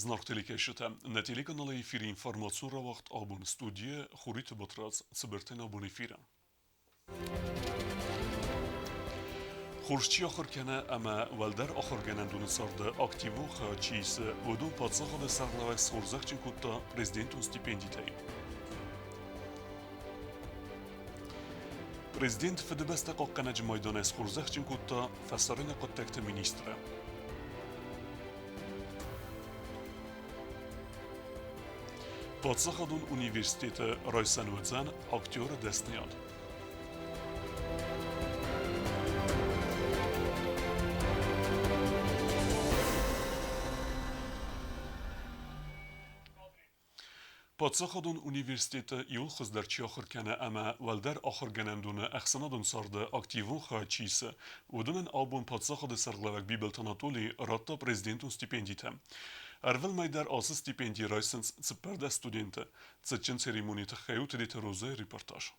Зынаргъ телекӕсджытӕ, нӕ телеканалы эфиры информацион рауагъд абон студийы Хуриты Батрадз цыбыртӕн абон эфиры. Хорз чи ахуыр кӕны ӕмӕ уӕлдӕр ахуыргӕнӕндоны царды активон хайад чи исы, уыдон паддзахады сӕргълӕууӕг схорзӕхджын кодта президентон стипендитӕй. Президент Фыдыбӕстӕ хъахъхъӕнӕджы майданӕй схорзӕхджын кодта фӕсарӕйнаг хъуыддӕгты министры. Паддзахадон университеты райсӕн уыдзӕн актеры дӕсныйад. Паддзахадон университеты иуыл хуыздӕр чи ахуыр кӕны ӕмӕ уӕлдӕр ахуыргӕнӕндоны ӕхсӕнадон царды активон хайад чи исы, уыдонӕн абон паддзахады сӕргълӕууӕг Бибылты Анатолий радта президентон стипендитӕ. Ӕрвылмӕй дӕр ацы стипенди райсынц 14 студенты. Цытджын церемонийы тыххӕй у Тедеты Розӕйы репортаж.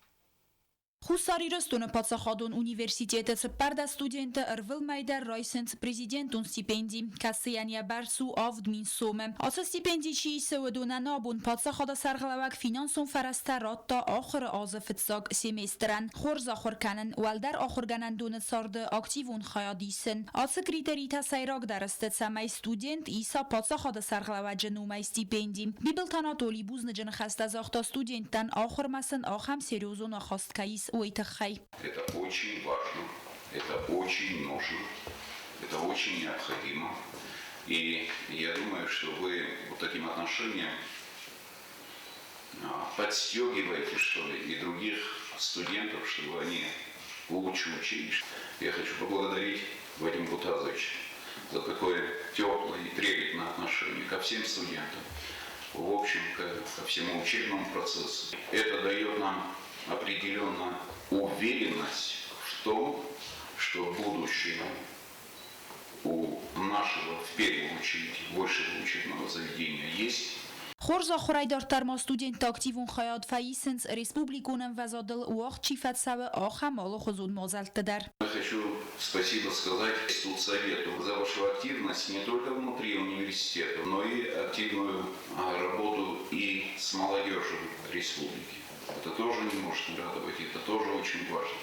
Хуссар Ирыстоны паддзахадон университеты 14 студенты ӕрвылмӕй дӕр райсынц президентон стипенди, кӕцыйӕн йӕ бӕрц у 7000 сомы. Ацы стипенди чи исы, уыдонӕн абон паддзахады сӕргълӕууӕг финансон фӕрӕзтӕ радта ахуыры азы фыццаг семестрӕн. Хорз ахуыр кӕнын, уӕлдӕр ахуыргӕнӕндоны царды активон хайад исын. Ацы критеритӕ сӕйрагдӕр сты, цӕмӕй студент иса паддзахады сӕргълӕууӕджы номӕй стипенди. Бибылты Анатолий бузныджы ныхӕстӕ загъта студенттӕн, ахуырмӕ сын ахӕм серьезон ахаст кӕй ис, уый тыххӕй. Это очень важно, это очень нужно, это очень необходимо. И я думаю, что вы вот таким отношением подстегиваете, что ли, и других студентов, чтобы они лучше учились. Я хочу поблагодарить Вадима Бутазовича за такое теплое и трепетное отношение ко всем студентам, в общем, ко всему учебному процессу. Это дает нам определенную уверенность в том, что будущее у нашего, в первую очередь, высшего учебного заведения есть. Хорз ахуырӕй дарддӕр ма студентты активон хайад фӕисынц республикон ӕмвӕзадыл уагъд чи фӕцӕуы, ахӕм алыхуызон мадзӕлтты дӕр. Хочу спасибо сказать студсовету за вашу активность не только внутри университета, но и активную работу и с молодежью республики. Это тоже не может не радовать, это тоже очень важно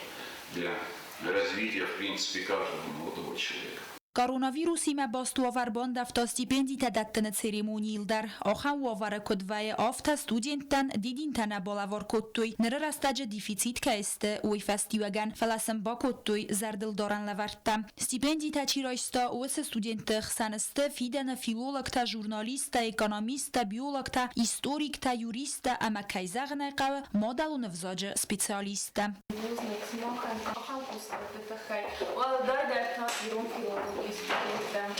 для развития, в принципе, каждого молодого человека. Коронавирусимӕ баст уавӕр бандӕвта стипендитӕ дӕттыны церемонийыл дӕр. Ахӕм уавӕры куыд вӕййы, афтӕ студенттӕн дидинтӕ нӕ балӕвар кодтой, ныры рӕстӕджы дефицит кӕй сты, уый фӕстиуӕгӕн, фӕлӕ сын бакодтой зӕрдылдарӕн лӕвӕрттӕ. Стипендитӕ чи райста, уыцы студентты хсӕн сты фидӕны филологтӕ, журналисттӕ, экономисттӕ, биологтӕ, историктӕ, юристтӕ ӕмӕ, кӕй зӕгъын ӕй хъӕуы, мадӕлон ӕвзаджы специалисттӕ. Бузныг сымахӕн ахӕм куыстуӕтты тыххӕй, уӕлдайдӕр та ирон филологийы студенттӕн.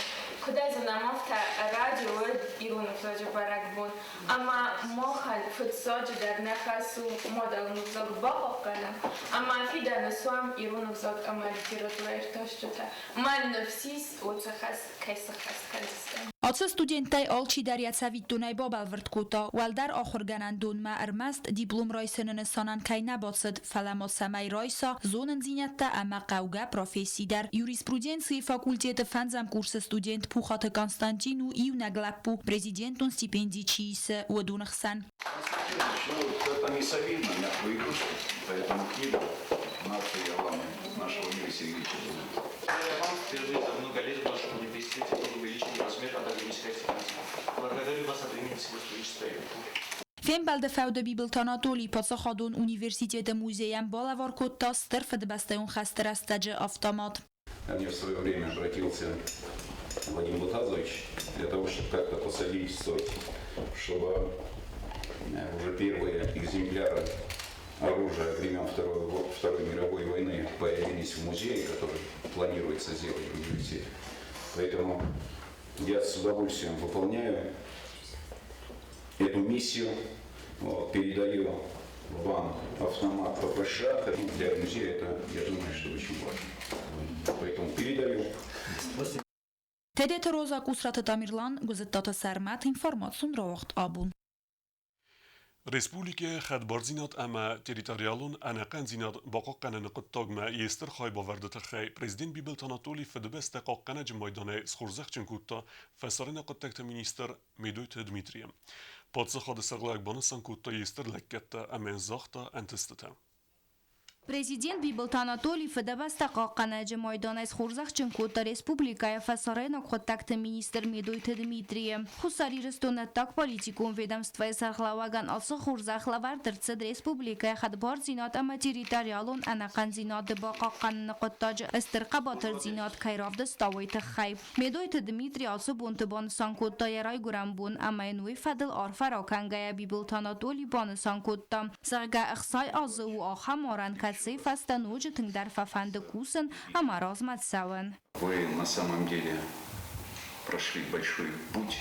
Куыд ӕй зонӕм, афтӕ ӕрӕджы уыд ирон ӕвзаджы бӕрӕгбон, ӕмӕ махӕн фыццаджыдӕр нӕ хӕс у мадӕлон ӕвзаг бахъахъхъӕнын ӕмӕ фидӕны суӕм ирон ӕвзаг ӕмӕ литературӕ иртасджытӕ. Мӕн ныфс ис, уыцы хӕс кӕй сыххӕст кӕндзыстӕм. Ацы студенттӕй алчидӕр йӕ цӕвиттонӕй бабӕлвырд кодта, уӕлдӕр ахуыргӕнӕндонмӕ ӕрмӕст диплом райсыны нысанӕн кӕй нӕ бацыд, фӕлӕ ма цӕмӕй райса зонындзинӕдтӕ ӕмӕ хъӕугӕ професси дӕр. Юриспруденцийы факультеты фӕндзӕм курсы студент Пухаты Константин у иунӕг лӕппу, президентон стипенди чи исы, уыдоны хсӕн. Ну, это не солидно, мягкую игрушку, поэтому книга нации нашего Юрия Сергеевича. Вам впервые за много лет в нашем университете был увеличен размер академической стипендии. Благодарю вас от имени всего студенчества. Фембӕлды фӕуды Бибылты Анатолий паддзахадон университеты музейӕн балӕвар кодта Стыр Фыдыбӕстӕйон хӕсты рӕстӕджы автомат. Ко мне в свое время обратился Вадим Бутазович для того, чтобы как-то посодействовать, чтобы уже первые экземпляры оружия времен Второй мировой войны появились в музее, который планируется сделать в университете. Поэтому я с удовольствием выполняю эту миссию, вот, передаю вам автомат ППШ. Для музея это, я думаю, что очень важно. Поэтому передаю. Тедеты Роза, Кусраты Тамерлан, Гуызыттаты Сӕрмӕт, информацион рауагъд Абон. Республикӕйы хӕдбардзинад ӕмӕ территориалон ӕнӕхъӕндзинад бахъахъхъӕныны хъуыддагмӕ йе стыр хайбавӕрды тыххӕй президент Бибылты Анатоли Фыдыбӕстӕ хъахъхъӕнӕджы майданӕй схорзӕхджын кодта фӕсарӕйнаг хъуыддӕгты министр Медойты Дмитрийы. Паддзахады сӕргълӕууӕг банысан кодта йе стыр лӕггӕдтӕ ӕмӕ йын загъта ӕнтыстытӕ. Президент Бибылты Анатоли Фыдыбӕстӕ хъахъхъӕнӕджы майданӕй схорзӕхджын кодта республикӕйы фӕсарӕйнаг хъуыддӕгты министр Медойты Дмитрийы. Хуссар Ирыстоны ӕддагполитикон ведомствойы сӕргълӕууӕгӕн ацы хорзӕх лӕвӕрд ӕрцыд республикӕйы хӕдбардзинад ӕмӕ территориалон ӕнӕхъӕндзинады бахъахъхъӕныны хъуыддаджы стыр хъӕбатырдзинад кӕй равдыста, уый тыххӕй. Медойты Дмитрий ацы бонты банысан кодта йӕ райгуырӕн бон ӕмӕ йын уый фӕдыл арфӕ ракӕнгӕйӕ Бибылты Анатоли банысан кодта, зӕгъгӕ, 60 азы у ахӕм арӕн, кӕцыйы фӕстӕ ноджы тынгдӕр фӕфӕнды кусын ӕмӕ размӕ цӕуын. Вы на самом деле прошли большой путь,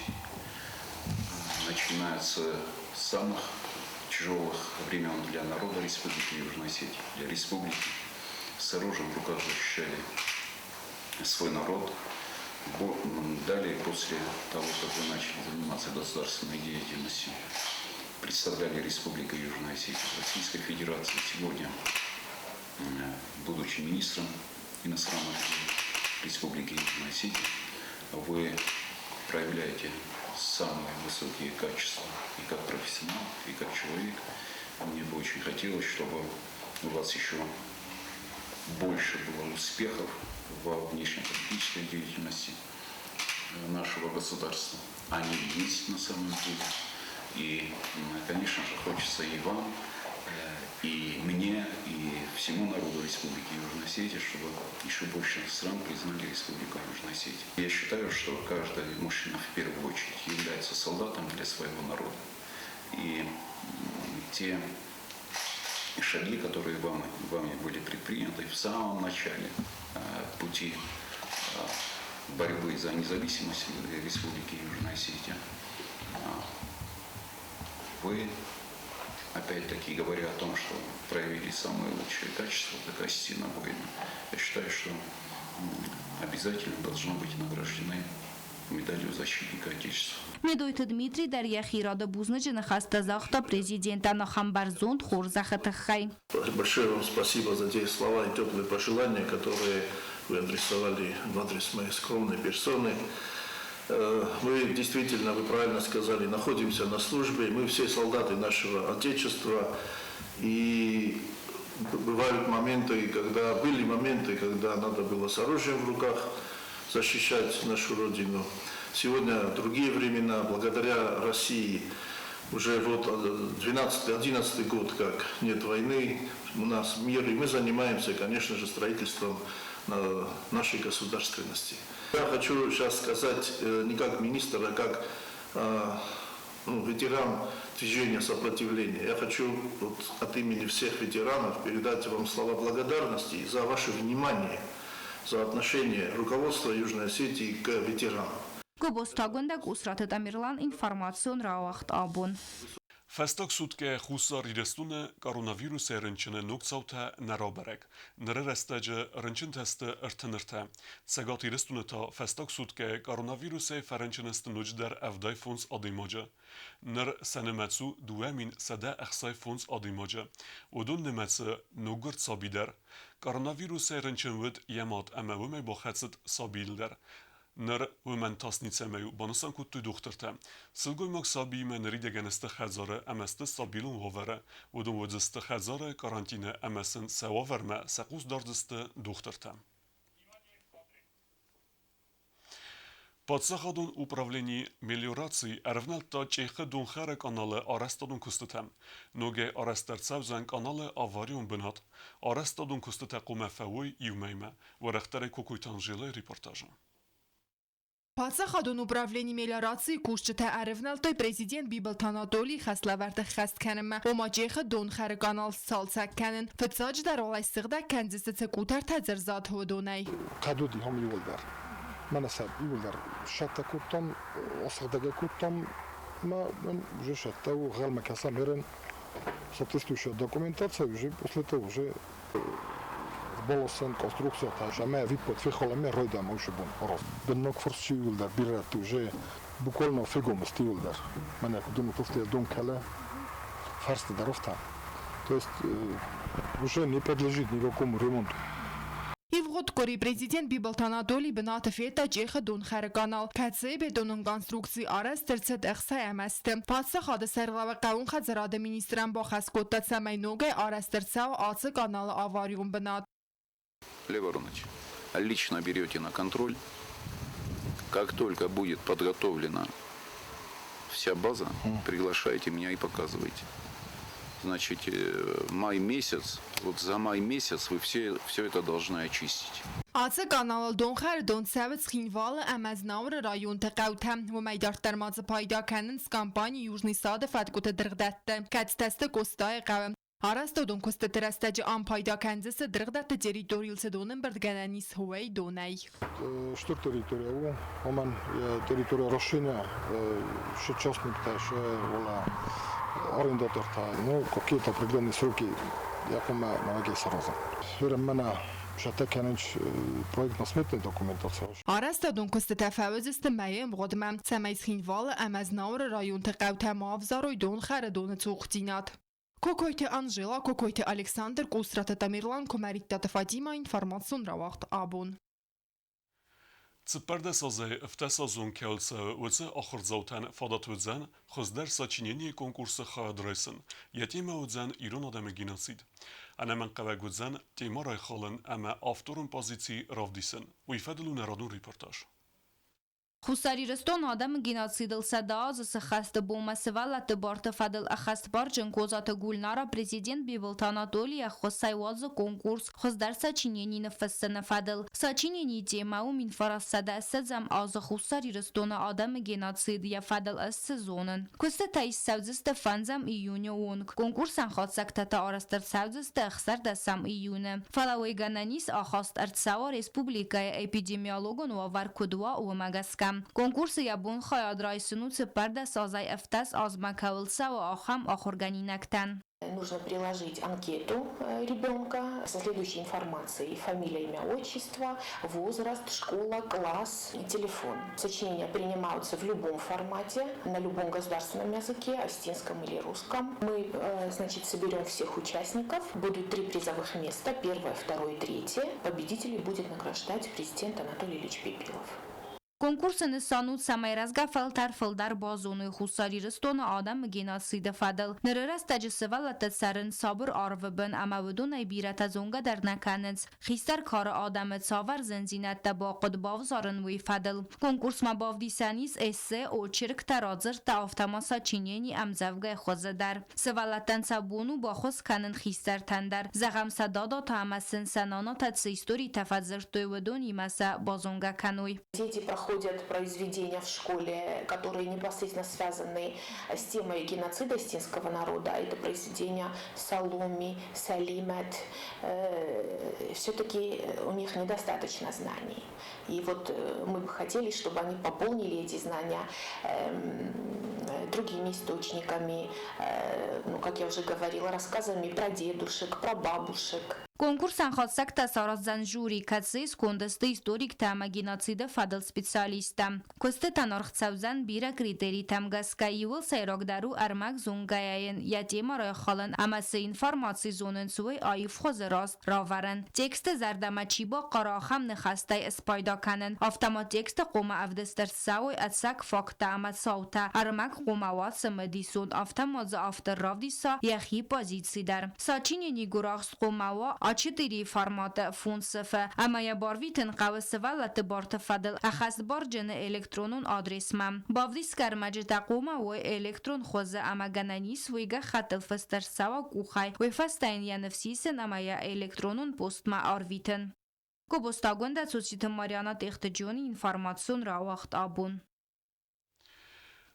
начиная с самых тяжелых времен для народа Республики Южная Осетия, для республики. С оружием в руках защищали свой народ. Далее, после того, как вы начали заниматься государственной деятельностью, представляли Республику Южная Осетия в Российской Федерации. Сегодня, будучи министром иностранных дел Республики Южная Осетия, вы проявляете самые высокие качества и как профессионал, и как человек. Мне бы очень хотелось, чтобы у вас еще больше было успехов во внешнеполитической деятельности нашего государства. Они есть на самом деле. И, конечно же, хочется и вам, и мне, и всему народу Республики Южная Осетия, чтобы еще больше стран признали Республику Южная Осетия. Я считаю, что каждый мужчина в первую очередь является солдатом для своего народа. И те шаги, которые вами были предприняты в самом начале пути борьбы за независимость Республики Южная Осетия, вы, опять-таки говоря о том, что проявили самые лучшие качества как осетина воина, я считаю, что обязательно должны быть награждены медалью защитника Отечества. Медойты Дмитрий дӕр йӕхи рады бузныджы ныхӕстӕ загъта президентӕн ахӕм бӕрзонд хорзӕхы тыххӕй. Большое вам спасибо за те слова и теплые пожелания, которые вы адресовали в адрес моей скромной персоны. Мы действительно, вы правильно сказали, находимся на службе. Мы все солдаты нашего Отечества. И бывают моменты, когда были моменты, когда надо было с оружием в руках защищать нашу Родину. Сегодня другие времена, благодаря России, уже вот 12-11 год, как нет войны, у нас мир, и мы занимаемся, конечно же, строительством нашей государственности. Я хочу сейчас сказать не как министр, а как ветеран движения сопротивления. Я хочу вот от имени всех ветеранов передать вам слова благодарности за ваше внимание, за отношение руководства Южной Осетии к ветеранам. Гобозты Агуындӕ, Къусраты Тамерлан, информацион рауагъд «Абон». Фӕстаг суткӕ Хуссар Ирыстоны коронавирусӕй рынчыны ног цаутӕ нӕ рабӕрӕг. Ныры рӕстӕджы рынчынтӕ сты 33. Цӕгат Ирыстоны та фӕстаг суткӕ коронавирусӕй фӕрынчын сты ноджыдӕр 75 адӕймаджы. Ныр сӕ нымӕц у 2165 адӕймаджы. Уыдон нымӕцы ноггуырд саби дӕр. Коронавирусӕй рынчын уыд йӕ мад ӕмӕ уымӕй бахӕцыд сабийыл дӕр. Ныр уымӕн тас ницӕмӕй у, банысан кодтой дохтыртӕ. Сылгоймаг сабиимӕ ныридӕгӕн сты хӕдзары ӕмӕ сты стабилон уавӕры. Уыдон уыдзысты хӕдзары карантины ӕмӕ сын сӕ уавӕрмӕ сӕ хъус дардзысты дохтыртӕ. Паддзахадон управлени мелиораци ӕрывнӕлдта Чъехы донхӕры къаналы арӕзтадон куыстытӕм. Ногӕй арӕзт ӕрцӕудзӕн къаналы аварион бынат. Арӕзтадон куыстытӕ хъуамӕ фӕуой иу мӕймӕ. Уӕрӕхдӕрӕй Кокойты Анжелӕйы репортажы. Паддзахадон управлени мелиорацийы кусджытӕ ӕрывнӕлдтой президент Бибылты Анатолийы хӕслӕвӕрд ӕххӕст кӕнынмӕ, ома Чъехы донхӕры канал сцалцӕг кӕнын. Фыццаджыдӕр уал ӕй сыгъдӕг кӕндзысты цы къутӕртӕ дзы рзад, уыдонӕй. Кӕд уыди ам иууылдӕр. Мӕнӕ сӕ иууылдӕр сӕттӕ кодтам, асыгъдӕг кодтам ӕмӕ уже сӕттӕ у гъӕлмӕ кӕсӕм ерын соответствующая документация уже после этого уже баласӕн конструкциятӕ ӕмӕ ӕвиппайд фехалӕм райдайӕм уыцы бон аразын. Быннаг фарс иууылдӕр бирӕты уже буквально фегом сты иууылдӕр. Мӕнӕ куыд уынут, афтӕ дон кӕлы. Фӕрсты дӕр афтӕ. То есть уже не подлежит никакому ремонту. Ивгъуыд къуыри президент Бибылты Анатолий бынаты федта Чъехы донхӕры канал, кӕцыйы бетонон конструкци арӕзт ӕрцыд ӕхсайӕм азты. Паддзахады сӕргълӕууӕг хъӕууон хӕдзарады министрӕн бахӕс кодта, цӕмӕй ногӕй арӕзт ӕрцӕуа ацы каналы аварион бынат. Лев Аронович, лично берете на контроль. Как только будет подготовлена вся база, приглашайте меня и показывайте. Значит, май месяц, вот за май месяц вы все, все это должны очистить. Ацы каналыл донхӕры дон цӕуы Цхинвалы ӕмӕ Знауыры районты хъӕутӕм. Уымӕй дарддӕр ма дзы пайда кӕнынц компани Южный сад-ы фадгуыты дыргъдӕтты, кӕцытӕ сты Къостайы хъӕуы. Арӕзтадон куыстыты рӕстӕджы ам пайда кӕндзысты дыргъдӕтты территорийыл цы донӕмбырдгӕнӕн ис, уый донӕй. Стыр территория у, уымӕн йӕ территория расширена, шы частниктӕ, шы уӕлӕ арендатортӕ, ну, какие-то определенные сроки йӕ хъуамӕ ногӕй сараза. Мӕнӕ цӕттӕ кӕнынц проектно-сметная документация. Арӕзтадон куыстытӕ фӕуыдзысты мӕйы ӕмгъуыдмӕ, цӕмӕй Цхинвалы ӕмӕ Знауыры районты хъӕутӕ ма ӕвзарой донхӕры доны цухдзинад. Кокойты Анжела, Кокойты Александр, Къусраты Тамерлан, Куымӕридтаты Фатимӕ, информацион рауагъд абон. 14 азӕй ӕвддӕсазон кӕуыл цӕуы, уыцы ахуырдзаутӕн фадат уыдзӕн хуыздӕр сочиненийы конкурсы хайад райсын. Йӕ темӕ уыдзӕн ирон адӕмы геноцид. Ӕнӕмӕнгхъӕуӕг уыдзӕн темӕ райхалын ӕмӕ авторон позици равдисын. Уый фӕдыл у нӕ радон репортаж. Хуссар Ирыстоны адӕмы геноцидыл 100 азы сыххӕсты бонмӕ сывӕллӕтты барты фӕдыл ӕххӕстбарджын Козаты Гульнара президент Бибылты Анатолийы ӕххуысӕй уадзы конкурс хуыздӕр сочинени ныффыссыны фӕдыл. Сочиненийы темӕ у 1920-ӕм азы Хуссар Ирыстоны адӕмы геноцид, йӕ фӕдыл ӕз цы зонын. Куыстытӕ ссӕудзысты фӕндзӕм июны онг. Конкурсӕн хатдзӕгтӕ та арӕзт ӕрцӕудзысты 16-ӕм июны. Фӕлӕ уый гӕнӕн ис ахаст ӕрцӕуа республикӕйы эпидемиологон уавӕр куыд уа, уымӕ гӕсгӕ. Конкурсы йӕ бон хайад райсын у 14 азӕй 17 азмӕ кӕуыл цӕуы, ахӕм ахуыргӕнинӕгтӕн. Нужно приложить анкету ребенка со следующей информацией. Фамилия, имя, отчество, возраст, школа, класс, телефон. Сочинения принимаются в любом формате, на любом государственном языке, осетинском или русском. Мы, значит, соберем всех участников. Будут три призовых места, первое, второе, третье. Победителей будет награждать президент Анатолий Ильич Бибилов. Конкурсы нысан у, цӕмӕй рӕзгӕ фӕлтӕр фылдӕр базоной Хуссар Ирыстоны адӕмы геноциды фӕдыл. Ныры рӕстӕджы сывӕллӕттӕ цӕрынц сабыр арвы бын ӕмӕ уыдонӕй бирӕтӕ зонгӕ дӕр нӕ кӕнынц, хистӕр кары адӕмы цавӕр зындзинӕдтӕ бахъуыд бавзарын, уый фӕдыл. Конкурсмӕ бавдисӕн ис эссе, очерктӕ, радзырдтӕ, афтӕ ма сочинени, ӕмдзӕвгӕйы хуызы дӕр. Сывӕллӕттӕн сӕ бон у баххуыс кӕнын хистӕртӕн дӕр. Зӕгъӕм, сӕ дадатӕ ӕмӕ сын сӕ нанатӕ цы историтӕ фӕдзырдтой, уыдонимӕ сӕ базонгӕ кӕной. Дети проходят произведения в школе, которые непосредственно связаны с темой геноцида осетинского народа. Это произведения Саломи, Салимет. Все-таки у них недостаточно знаний. И вот мы бы хотели, чтобы они пополнили эти знания другими источниками, ну, как я уже говорила, рассказами про дедушек, про бабушек. Конкурсӕн хатдзӕгтӕ сараздзӕн жюри, кӕцыйы сконды сты историктӕ ӕмӕ геноциды фӕдыл специалисттӕ. Куыстытӕн аргъ цӕудзӕн бирӕ критеритӕм гӕсгӕ. Иуыл сӕйрагдӕр у ӕрмӕг зонгӕйӕ йын йӕ темӕ райхалын ӕмӕ цы информаци зонынц, уый аив хуызы раст равӕрын. Тексты зӕрдӕмӕ чи бахъара, ахӕм ныхӕстӕй спайда кӕнын. Афтӕ ма тексты хъуамӕ ӕвдыст ӕрцӕуой ӕцӕг факттӕ ӕмӕ цаутӕ. Ӕрмӕг хъуамӕ уа цымыдисон, афтӕ ма дзы автор равдиса йӕхи позици дӕр. Сочинени гуырахст хъуамӕ уа А4-йы форматы фондз сыфы ӕмӕ йӕ барвитын хъӕуы сывӕллӕтты барты фӕдыл ӕххӕстбарджыны электронон адресмӕ. Бавдисгӕ ӕрмӕджытӕ хъуамӕ уой электрон хуызы ӕмӕ гӕнӕн ис уый гӕххӕттыл фыст ӕрцӕуа къухӕй, уый фӕстӕ йын йӕ ныфс исын ӕмӕ йӕ электронон постмӕ арвитын. Гобозтагондӕ Цоциты Марьяна Тъехты Джоны информацион рауагъд абон.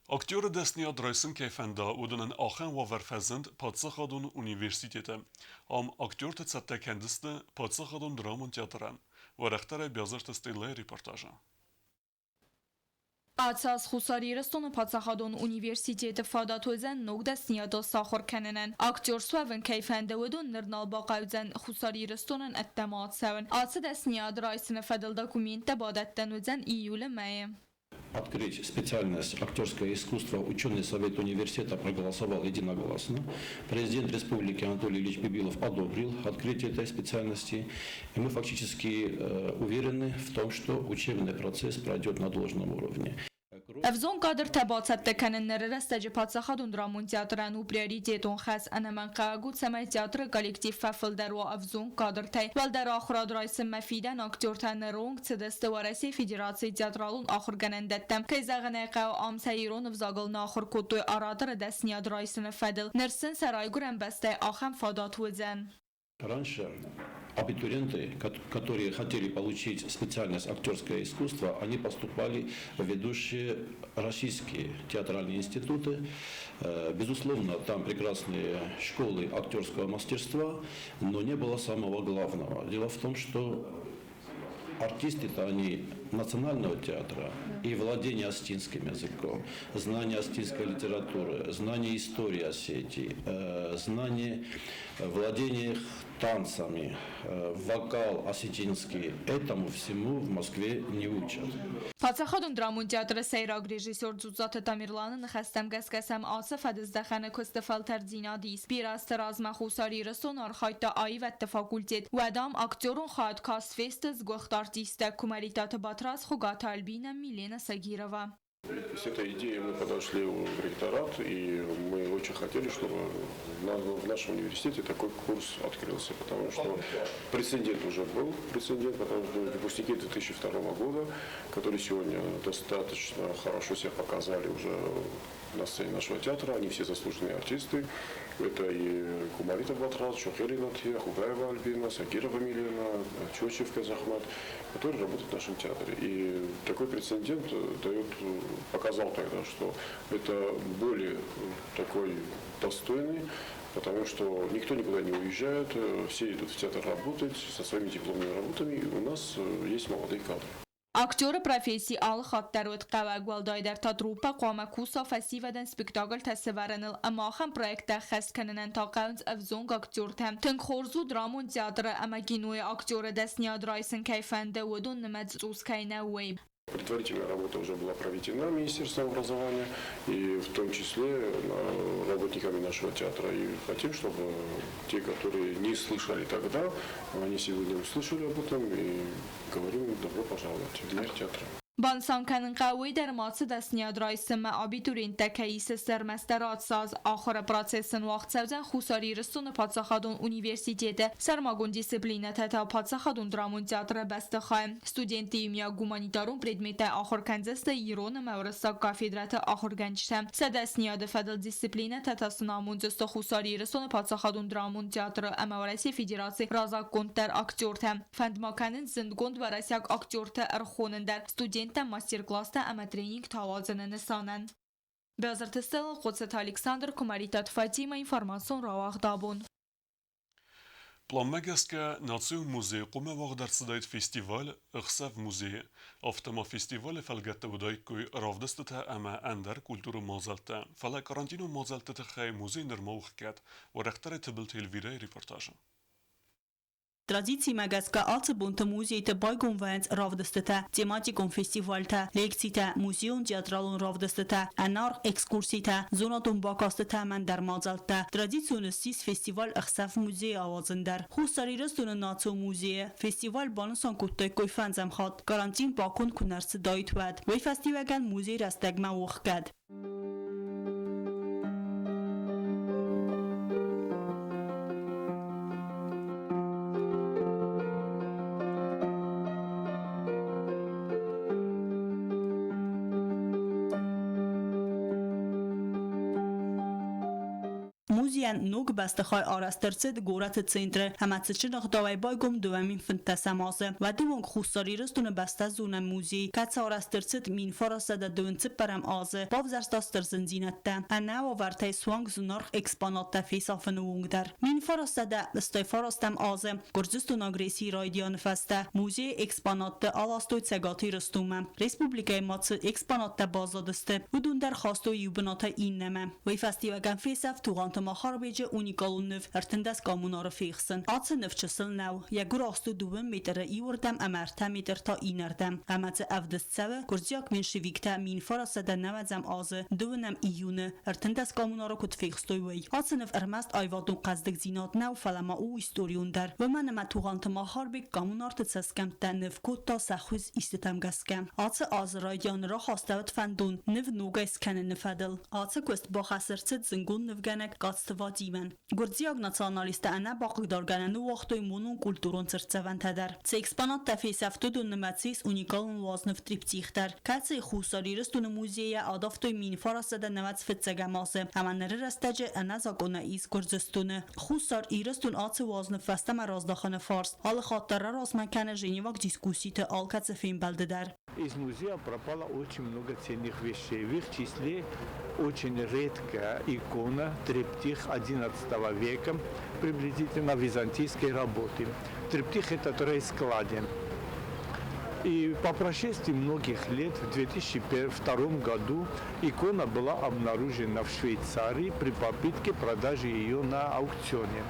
Актеры дӕсныйад райсын кӕй фӕнда, уыдонӕн ахӕм уавӕр фӕзынд паддзахадон университеты. Ам актерты цӕттӕ кӕндзысты паддзахадон драмон театрӕн. Уӕрӕхдӕрӕй Биазырты Стеллӕйы репортажы. Ацы аз Хуссар Ирыстоны паддзахадон университеты фадат уыдзӕн ног дӕсныйадыл сахуыр кӕнынӕн. Актер суӕвын кӕй фӕнды, уыдон ныр нал бахъӕудзӕн Хуссар Ирыстонӕн ӕддӕмӕ ацӕуын. Ацы дӕсныйад райсыны фӕдыл документтӕ бадӕттӕн уыдзӕн июлы мӕйы. открыть специальность актерское искусство, ученый совет университета проголосовал единогласно. Президент республики Анатолий Ильич Бибилов одобрил открытие этой специальности. И мы фактически уверены в том, что учебный процесс пройдет на должном уровне. Ӕвзонг кадртӕ бацӕттӕ кӕнын ныры рӕстӕджы паддзахадон драмон театрӕн у приоритетон хӕс. Ӕнӕмӕнгхъӕуӕг у, цӕмӕй театры коллектив фӕфылдӕр уа ӕвзонг кадртӕй. Уӕлдӕр ахуырад райсынмӕ фидӕн актертӕ ныронг цыдысты Уӕрӕсейы Федерацийы театралон ахуыргӕнӕндӕттӕм. Кӕй зӕгъын ӕй хъӕуы, ам сӕ ирон ӕвзагыл нӕ ахуыр кодтой ораторы дӕсныйад райсыны фӕдыл. Ныр сын сӕ райгуырӕн бӕстӕйы ахӕм фадат уыдзӕн. Раньше абитуриенты, которые хотели получить специальность актерское искусство, они поступали в ведущие российские театральные институты. Безусловно, там прекрасные школы актерского мастерства, но не было самого главного. Дело в том, что артисты-то они национального театра и владение осетинским языком, знание осетинской литературы, знание истории Осетии, знание владение танцами, вокал осетинский. Этому всему в Москве не учат. Паддзахадон драмон театры сӕйраг режиссер Дзудцаты Тамерланы ныхӕстӕм гӕсгӕ сӕм ацы фӕдыздӕхӕны куысты фӕлтӕрддзинад ис. Бирӕ азты размӕ Хуссар Ирыстоны архайдта аивӕдты факультет. Уӕд ам актерон хайад каст фесты сгуыхт артисттӕ Куымӕридтаты Батрадз, Хуыгаты Альбинӕ, Милена Сагирова. С этой идеей мы подошли в ректорат, и мы очень хотели, чтобы в нашем университете такой курс открылся, потому что прецедент уже был, прецедент, потому что выпускники 2002 года, которые сегодня достаточно хорошо себя показали уже на сцене нашего театра, они все заслуженные артисты. Это и Кумаритов Батраз, Чохели Натья, Хугаева Альбина, Сагирова Милена, Чочев Казахмат, которые работают в нашем театре. И такой прецедент дает, показал тогда, что это более такой достойный, потому что никто никуда не уезжает, все идут в театр работать со своими дипломными работами, и у нас есть молодые кадры. Актеры професси алы хатт дӕр уыд хъӕуӕг, уӕлдайдӕр та труппӕ хъуамӕ куса фӕсивӕдӕн спектакльтӕ сӕвӕрыныл ӕмӕ ахӕм проекттӕ ӕххӕст кӕнынӕн та хъӕуынц ӕвзонг актертӕ. Тынг хорз у драмон театры ӕмӕ кинойы актеры дӕсныйад райсын кӕй фӕнды, уыдон нымӕц цъус кӕй нӕу, уый. Предварительная работа уже была проведена Министерством образования, и в том числе работниками нашего театра. И хотим, чтобы те, которые не слышали тогда, они сегодня услышали об этом и говорим им добро пожаловать в мир театра. Банысан кӕнын хъӕуы уый дӕр ма ацы дӕсныйад райсынмӕ абитуриенттӕ кӕй исынц ӕрмӕстдӕр ацы аз. Ахуыры процесс ын уагъд цӕудзӕн Хуссар Ирыстоны паддзахадон университеты, сӕрмагонд дисциплинӕтӕ та паддзахадон драмон театры бӕстыхайы. Студентты иумиаг гуманитарон предметтӕ ахуыр кӕндзысты ирон ӕмӕ уырыссаг кафедрӕты ахуыргӕнджытӕ. Сӕ дӕсныйады фӕдыл дисциплинӕтӕ та сын амондзысты Хуссар Ирыстоны паддзахадон драмон театры ӕмӕ Уӕрӕсейы Федерацийы разаггонддӕр актертӕ. Фӕнд ма кӕнынц зындгонд уӕрӕсейаг актертӕ ӕрхонын дӕр студенттӕн мастер-класстӕ ӕмӕ тренингтӕ ауадзыны нысанӕн. Бязырты Стелла, Хъоцыты Александр, Куымӕридтаты Фатимӕ, информацион рауагъд абон. Пъланмӕ гӕсгӕ Национ музейы хъуамӕ уагъд ӕрцыдаид фестиваль «Ӕхсӕв музейы». Афтӕ ма фестивалы фӕлгӕтты уыдаиккой равдыстытӕ ӕмӕ ӕндӕр культурон мадзӕлттӕ. Фӕлӕ карантинон мадзӕлтты тыххӕй музей нырма у хгӕд. Уӕрӕхдӕрӕй Тыбылты Эльвирӕйы репортажы. Традицимӕ гӕсгӕ ацы бонты музейты байгом вӕййынц равдыстытӕ, тематикон фестивальтӕ, лекцитӕ, музейон-театралон равдыстытӕ, ӕнаргъ экскурситӕ, зонадон бакастытӕ ӕмӕ ӕндӕр мадзӕлттӕ. Традицион ссис фестиваль Ӕхсӕв музейы ауадзын дӕр. Хуссар Ирыстоны национ музейы фестиваль банысан кодтаиккой фӕндзӕм хатт, карантин баконд куы нӕ рцыдаид, уӕд. Уый фӕстиуӕгӕн музей рӕстӕгмӕ у ӕхгӕд. Музейӕн ног бӕстыхай арӕзт ӕрцыд горӕты центры ӕмӕ цытджын ӕгъдауӕй байгом 2015 азы. Уӕды онг Хуссар Ирыстоны бӕстӕзонӕн музей, кӕцы арӕзт ӕрцыд 1924 азы, бавзӕрста стыр зындзинӕдтӕ, ӕнӕ уавӕртӕй суанг зынаргъ экспонаттӕ фесафыны онг дӕр. 1909 азы Гуырдзыстоны агрессийы райдианы фӕстӕ музейы экспонатты аластой Цӕгат Ирыстонмӕ. Республикӕйы ма цы экспонаттӕ баззадысты, уыдон дӕр хастой иу бынатӕй иннӕмӕ. Уый фӕстиуӕгӕн фесӕфт Тугъанты Махар. Махарбеджы уникалон ныв 13 коммунары фехсын. Ацы ныв чысыл нӕу, йӕ гуырахст у 2 метры иуырдӕм ӕмӕ 3 метр та иннӕрдӕм. Ӕмӕ дзы ӕвдыст цӕуы гуырдзиаг меньшевиктӕ 1990 азы 2 июны 13 коммунары куыд фехстой, уый. Ацы ныв ӕрмӕст аивадон хъӕздыгдзинад нӕу, фӕлӕ ма у историон дӕр. Уымӕн ӕмӕ Тугъанты Махарбег коммунарты цӕсгӕмттӕ ныв кодта сӕ хуыз истытӕм гӕсгӕ. Ацы азы райдианы рахастӕуыд фӕндон ныв ногӕй скӕныны фӕдыл. Ацы куыст бахӕс ӕрцыд зынгон нывгӕнӕг Къадзты Вадимӕн. Гуырдзиаг националисттӕ ӕнӕ бахъыгдаргӕнӕ ныууагътой монон-культурон цыртдзӕвӕнтӕ дӕр. Цы экспонаттӕ фесӕфт, уыдон нымӕцы ис уникалон уазныв триптих дӕр, кӕцыйы Хуссар Ирыстоны музейӕ адавтой 1995 азы ӕмӕ ныры рӕстӕджы ӕнӕзакъонӕй ис Гуырдзыстоны. Хуссар Ирыстон ацы уазныв фӕстӕмӕ раздахыны фарст алы хатт дӕр раразмӕ кӕны Женеваг дискусситы алкӕцы фембӕлды дӕр. Из музея пропало очень много ценных вещей, в их числе очень редкая икона, триптих XI века, приблизительно византийской работы. Триптих этот раскладен. И по прошествии многих лет, в 2002 году, икона была обнаружена в Швейцарии при попытке продажи ее на аукционе.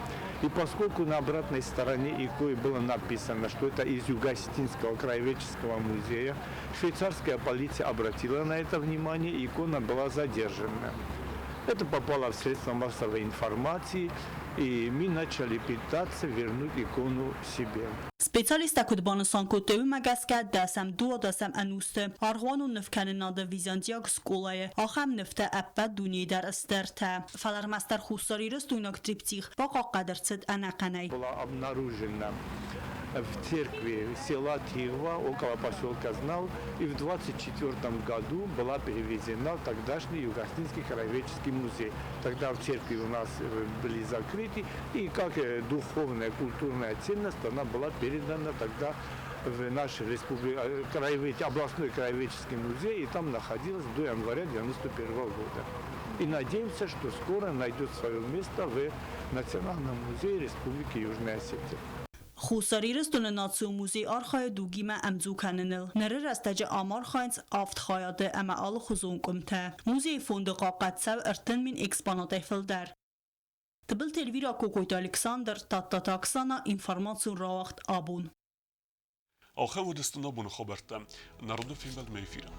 И поскольку на обратной стороне иконы было написано, что это из Юго-Осетинского краеведческого музея, швейцарская полиция обратила на это внимание, и икона была задержана. Это попало в средства массовой информации, и мы начали пытаться вернуть икону себе. Специалисттӕ куыд банысан кодтой, уымӕ гӕсгӕ дӕсӕм, дыууадӕсӕм ӕнусты аргъуанон нывкӕнынады византиаг скъолайы ахӕм нывтӕ ӕппӕт дунейы дӕр стӕртӕ. Фӕлӕ ӕрмӕстдӕр хуссарирыстойнаг триптих бахъахъхъӕд ӕрцыд ӕнӕхъӕнӕй. Была обнаружена в церкви села Тигва, около поселка Знал, и в 24 году была перевезена в тогдашний Юго-Осетинский краеведческий музей. Тогда в церкви у нас были закрыты, и как духовная, культурная ценность она была передана тогда в наш областной краеведческий музей, и там находилась до января 1991 года. И надеемся, что скоро найдет свое место в Национальном музее Республики Южная Осетия. Хуссар Ирыстоны национ музей архайы дугимӕ ӕмдзу кӕныныл. Ныры рӕстӕджы ам архайынц авд хайады ӕмӕ алыхуызон къуымтӕ. Музейы фонды хъахъхъӕд цӕуы 30 000 экспонатӕй фылдӕр. Тыбылты Эльвира, Кокойты Александр, Тадтаты Оксана, информацион рауагъд «Абон». Ахӕм уыдысты нӕ боны хабӕрттӕ. Народы фембӕлдмӕ эфиры.